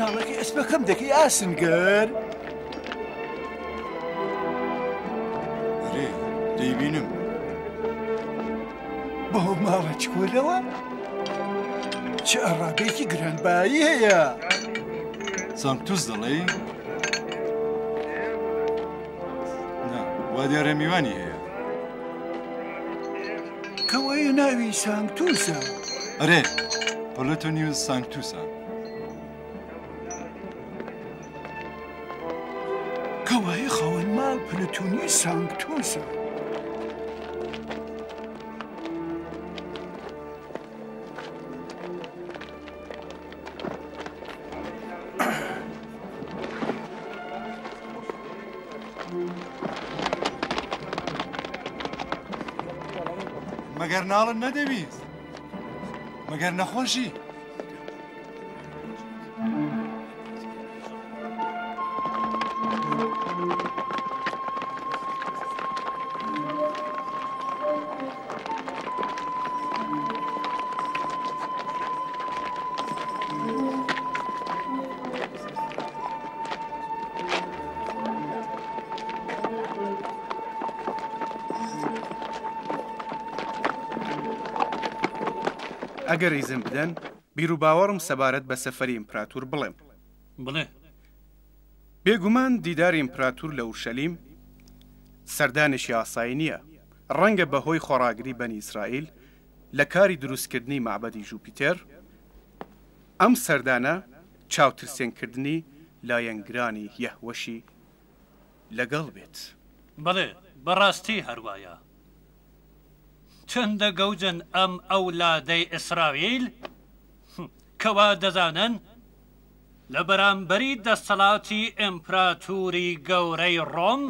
ماڵەکەی ئەسپەکەم دەکەی ئاسنگەر؟ ئەرێ، دەیبینم. بەو ماڵە چکۆلەوە چ ئەڕابەیەکی گرانبایی هەیە. سانکتوس دەڵێی؟ نا، وا دیارە میوانی هەیە. کەوایە ناوی سانکتوسە. ئەرێ، پلۆتۆنیوس سانکتوسە. کەوایە خاوەن ماڵ پلوتونی سانکتوسە. مەگەر ناڵت نەدەویست؟ مەگەر نەخۆشی؟ ئەگەر ئیزن بدەن بیروباوەڕم سەبارەت بە سەفەری ئیمپراتور بڵێم. بڵێ. بێگومان دیداری ئیمپراتور لە ئورشەلیم سەردانێکی ئاسایی نییە، ڕەنگە بە هۆی خۆڕاگری بەنی ئیسرائیل لە کاری دروستکردنی مەعبەدی ژوپیتێر، ئەم سەردانە چاوترسێنکردنی لایەنگرانی یەهوەشی لەگەڵ بێت. بەڵێ، بەڕاستی هەروایە. چەندە گەوجن ئەم ئەولادەی ئیسرائیل کە وا دەزانن لە بەرامبەری دەستەڵاتی ئیمپراتوری گەورەی ڕۆم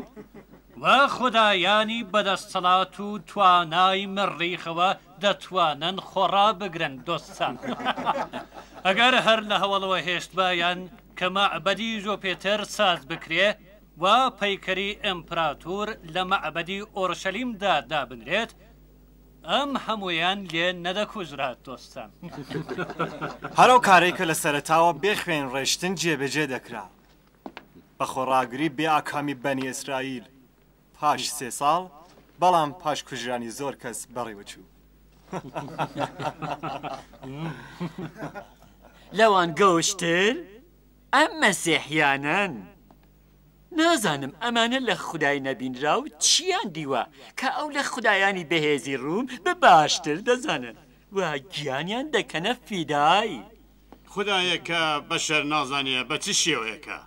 و خودایانی بەدەستەڵات و توانای مەریخەوە دەتوانن خۆڕابگرن دۆستان ئەگەر هەر لە هەوەڵەوە هێشتبایان کە مەعبەدی ژۆپێتەر ساز بکرێ و پەیکەری ئیمپراتور لە مەعبەدی ئۆرشەلیمدا دابنرێت، ئەم هەموویان لێ نەدەکوژرا دۆستان. هەر ئەو کارەی کە لە سەرەتاوە بێ خوێن ڕێشتن جێبەجێ دەکرا، بە خۆڕاگری بێ ئاکامی بەنی ئیسرائیل پاش سێ ساڵ، بەڵام پاش کوژرانی زۆر کەس بەڕێوە چوو. لەوان گەوجتر ئەم مەسیحیانەن. نازانم ئەمانە لە خودای نەبینراو چیان دیوە کە ئەو لە خودایانی بەهێزی ڕووم بە باشتر دەزانن و گیانیان دەکەنە فیدای. خودایەک کە بەشەر نازانێ بە چ شێوەیەکە،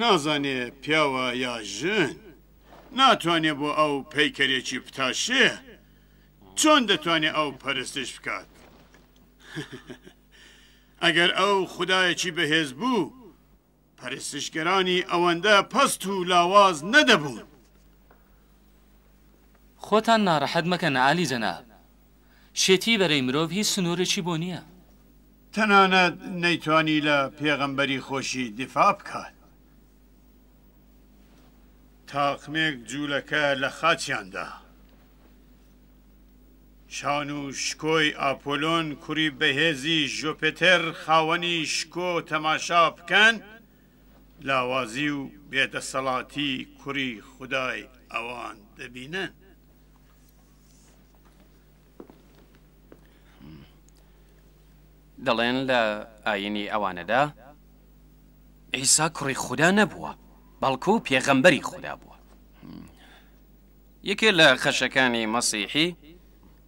نازانێ پیاوە یا ژن، ناتوانێ بۆ ئەو پەیکەرێکی بتاشێ، چۆن دەتوانێ ئەو پەرستش بکات؟ ئەگەر ئەو خودایەکی بەهێز بوو، پەرستشگەرانی ئەوەندە پەست و لاواز نەدەبوون. خۆتان ناڕەحەت مەکەن عالی جەناب. شێتیی بەرەی مرۆڤ هیچ سنوورێکی بۆ نییە. تەنانەت نەیتوانی لە پێغەمبەری خۆشی دیفاع بکات. تاقمێک جوولەکە لە خاچیان دا. شان و شکۆی ئاپۆلۆن کوڕی بەهێزی ژۆپێتێر خاوەنی شکۆ تەماشا بکەن، لاوازی و بێدەسەڵاتی کوڕی خودای ئەوان دەبینن. دەڵێن لە ئایینی ئەوانەدا عیسا کوڕی خودا نەبووە، بەڵکو پێغەمبەری خودا بووە. یەکێ لە خەشەکانی مەسیحی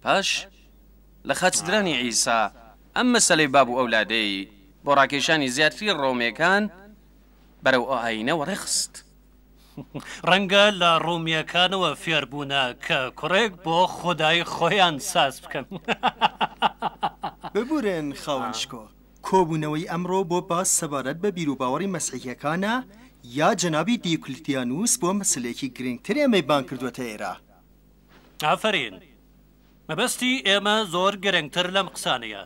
پاش لە خاچدرانی عیسا ئەم مەسەلەی باب و ئەولادەی بۆ ڕاکێشانی زیاتری ڕۆمیەکان بەرەو ئەو ئایینە وەڕێخست. ڕەنگە لە ڕۆمیەکانەوە فێربوونە کە کوڕێک بۆ خودای خۆیان ساز بکەن. ببورن خاوەن شکۆ، کۆبوونەوەی ئەمڕۆ بۆ باس سەبارەت بە بیروباوەڕی مەسیحییەکانە یا جەنابی دیوکلتیانوس بۆ مەسەلەیەکی گرنگتر ئێمەی بانگ کردووەتە ئێرە؟ ئافەرین. مەبەستی ئێمە زۆر گرنگتر لەم قسانەیە.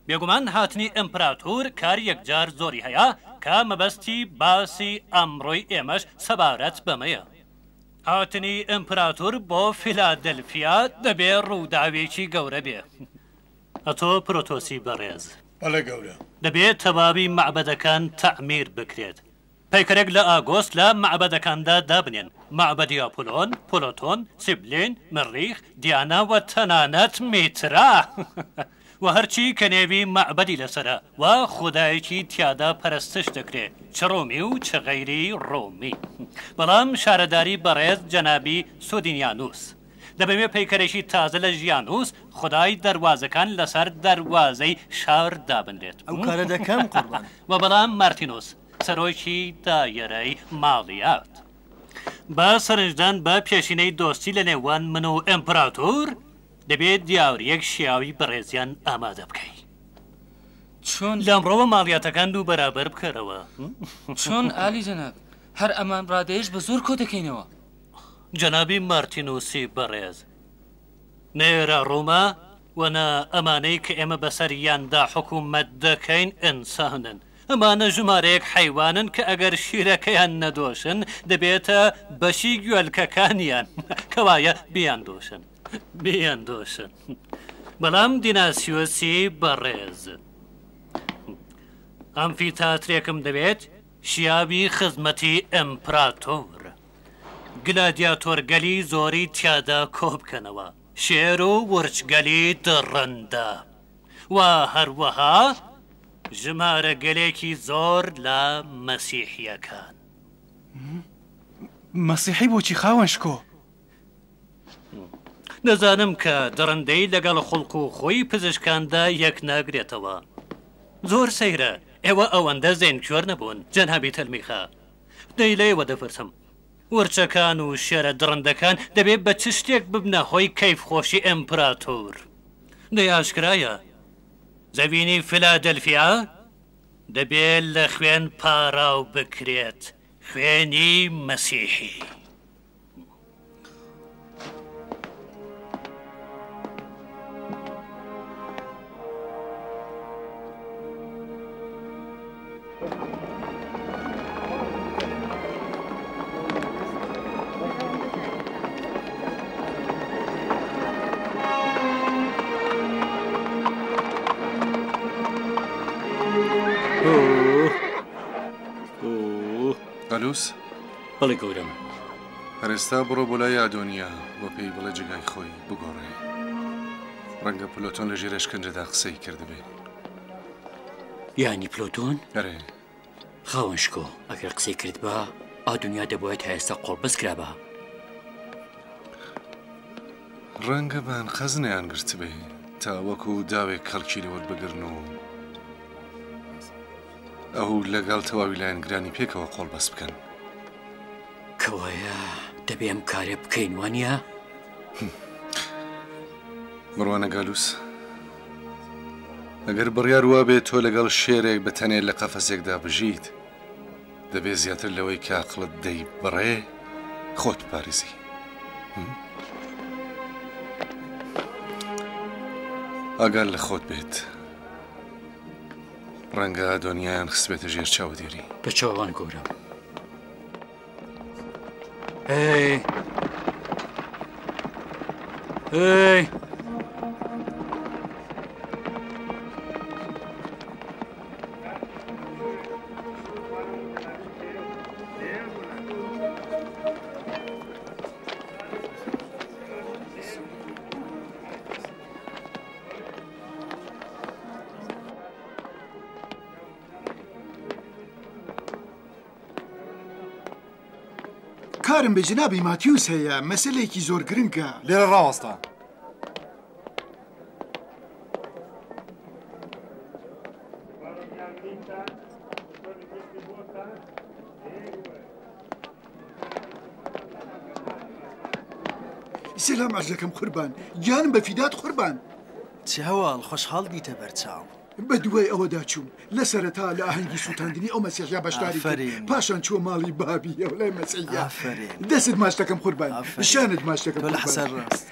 بێگومان هاتنی ئیمپراتور کاری یەکجار زۆری هەیە کە مەبەستی باسی ئەمڕۆی ئێمەش سەبارەت بەمەیە. هاتنی ئیمپراتور بۆ فیلادلفیا دەبێ ڕووداوێکی گەورە بێ. ئەتۆ پرۆتۆسی بەڕێز. بەڵێ گەورە. دەبێت تەواوی مەعبەدەکان تەعمیر بکرێت. پەیکەرێک لە ئاگۆست لە مەعبەدەکاندا دابنێن، مەعبەدی ئاپۆلۆن، پلۆتۆن، سیبلین، مریخ، دیانا و تەنانەت میترا و هەرچی کە نێوی مەعبەدی لەسەرە و خودایەکی تیادا پەرستش دەکرێ چ ڕۆمی و چ غەیری ڕۆمی. بەڵام شارەداری بەڕێز جەنابی سۆدینیانوس دەمەوێ پەیکەرێکی تازە لە ژیانوس خودای دەروازەکان لەسەر دەروازەی شار دابنرێت. ئەو کارە دەکەم قوربان. و بەڵام مارتینوس سەرۆکی دایەرەی ماڵیات بە سەرنجدان بە پێشینەی دۆستی لە نێوان من و ئیمپراتۆر، دەبێت دیارییەک شیاوی بەڕێزیان ئامادە بکەی. چۆن؟ لەمڕۆوە ماڵیاتەکان دوو بەرابەر بکەرەوە. چۆن عالی جەناب؟ هەر ئەمان ڕادەیەش بە زۆر کۆ دەکەینەوە. جەنابی مارتینوسی بەڕێز، نێرە ڕۆما و نە ئەمانەی کە ئێمە بەسەر یاندا حکوومەت دەکەین ئینسانن. ئەمانە ژمارەیەک حەیوانن کە ئەگەر شیرەکەیان نەدۆشن دەبێتە بەشی گوێلکەکانیان. کەوایە بیاندۆشن. بیاندۆشن. بەڵام دیناسیۆسی بەڕێز، ئەمفیتاترێکم دەوێت شیاوی خزمەتی ئیمپراتۆر. گلادیاتۆرگەلی زۆری تیادا کۆبکەنەوە، شێر و ورچگەلی دڕندە و هەروەها ژمارەگەلێکی زۆر لە مەسیحییەکان. مەسیحی بۆچی خاوەن شکۆ؟ دەزانم کە دڕندەیی لەگەڵ خوڵق و خووی پزیشکاندا یەک ناگرێتەوە. زۆر سەیرە ئێوە ئەوەندە زەینکوێر نەبوون جەنابی تەلمیخە. دەی لە ئێوە دەپرسم، ورچەکان و شێرە دڕندەکان دەبێ بە چ شتێک ببنە هۆی کەیفخۆشی ئیمپراتۆر؟ دەی ئاشکرایە، زەوینی فیلادلفیا دەبێ لە خوێن پاراو بکرێت، خوێنی مەسیحی. گالوس؟ بەڵێ گەورەم. هەر ئێستا بڕۆ بۆ لای ئادۆنیا و پێی بڵێ جێگای خۆی بگۆڕێ. ڕەنگە پلۆتۆن لە ژێر ئەشکەنجەدا قسەی کردبێ. یانی پلۆتۆن؟ ئەرێ. خاوەن شکۆ، ئەگەر قسەی کردبا، ئادۆنیا دەبوایە تا ئێستا قۆڵبەست کرابا. ڕەنگە بە ئەنقەست نەیانگرتبێ تا وەکوو داوێک کەڵکی لێ وەربگرن و ئەو لەگەڵ تەواوی لایەنگرانی پێکەوە قۆڵبەست بکەن. کەوایە دەبێ ئەم کارە بکەین، وانییە؟ بڕوانە گالوس، ئەگەر بڕیار وابێ تۆ لەگەڵ شێرێک بە تەنێ لە قەفەسێکدا بژیت، دەبێ زیاتر لەوەی کە عەقڵت دەیبڕێ خۆت بپارێزی. ئاگات لە خۆت بێت. ڕەنگە دۆنیایان خستبێتە ژێر چاودێری. بە چاوان گەورەم. هەی هەی. کارم بە جەنابی ماتیوس هەیە، مەسەلەیەکی زۆر گرنگە. لێرە ڕاوەستە. سلام عەرزەکەم قوربان، گیانم بە فیدات قوربان. چ هەواڵ خۆشحاڵ بیتە بەرچاو. بە دوای ئەوەدا چووم. لە سەرەتا لە ئاهەنگی سووتاندنی ئەو مەسیحیا بەشداری کرد. ئافەرین. پاشان چووە ماڵی بابی ئەو لای مەسیحیا. ئافەرین. دەستت ماچ دەکەم قوربان. ئافەرین. شانت ماچ دەکەم تۆ لە قوربان. حەسار ڕاست.